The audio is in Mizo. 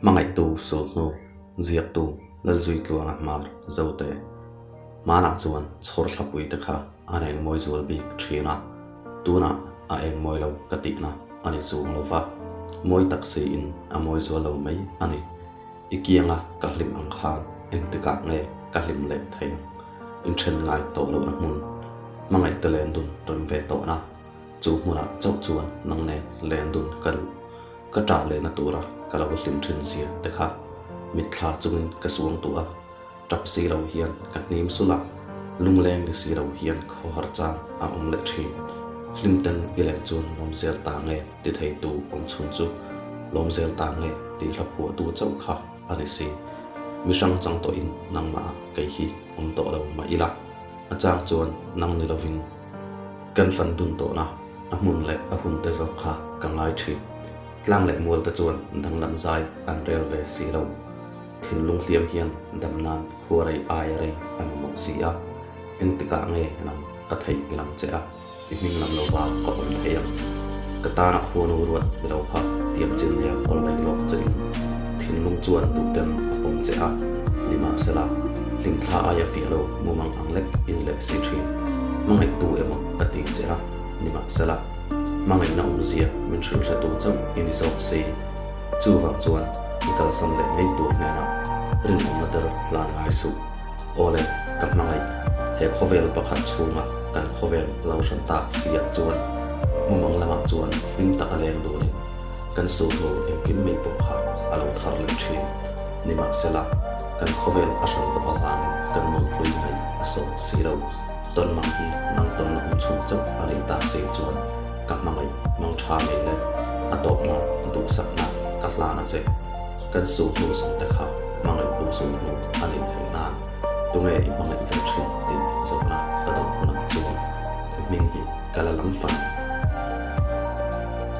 Hmangaihtu Sulhnu, Ziaktu, Lalzuitluanga Hmar, Zote. Hmanah chuan chhawr thlapui te kha an eng mawi zual bik thin a, tunah a eng mawi lo ka tihna a ni chung lo va, mawi tak siin a mawi zual lo mai a ni. I kianga ka hlim ang khan engtikah nge ka hlim leh thei ang? Inthen ngai tawh lohna hmun, hmangaihte len dun rem ve tawhna, chu hmunah chauh chuan nang nen len dun ka duh. Ka ṭah lehna tura ka lo hlim ṭhin zia te kha mitthla chungin ka suang tuah a, ṭap si lo hian ka hnim sulh a, lungleng ni si lo hian khawhar chang a awm leh ṭhin. Hlimten i len chuan lawmzel ta nge ti theitu awm chhun chu lawmzel ta nge tih hla phuahtu chauh kha a ni si. Mi hrang chang tawhin nangmah kei hi awm tawh lo mah ila, a chang chuan nang ni lovin kan fan dun tawhna A hmun leh a hun te zawk kha ka ngai thin. Tlang leh mual te chuan danglam zai an rel ve si lo. Thinlung hliam hian dam nan khua rei aia rei a mamawh si a. Engtikah nge nang ka theih ngilang che a, i hming lam lova ka awm thei ang. Ka tana khuanu ruat ni lo kha tiam chin nia kawl lei lawk che in thinlung chuan duhten a pawm che a, nimahsela hlimthla aia fiah lo mumang ang lek in leh si thin. Hmangaihtu emaw ka ti che a. Nimahsela, hmangaihna awmzia min hrilh hretu chauh i ni zawk si. Chuvang chuan i kalsan leh mai tur hnenah rinawmna der hlan ngai suh. Awle, ka hmangaih, he khawvel pakhat chhunga kan khawvel lo hran tak si ah chuan mumang lamah chuan hlim taka leng dunin kan sulhnu engkim mai pawh kha a lo thar leh thin. Nimahsela, kan khawvel a hran tawh avangin kan nunhlui mai a sawt si lo. Tawnmang hi nang tawnna awm chhung chauh a nih tak si chuan ka hmangaih mang tha mai le, a tawpna duhsakna ka hlan a che. Kan sulhnu zawng te kha hmangaihtu sulhnu a nih theih nan tunge i hmangaih ve thin tih zawhna ka dawn hunah chuan i hming hi ka la lam fan.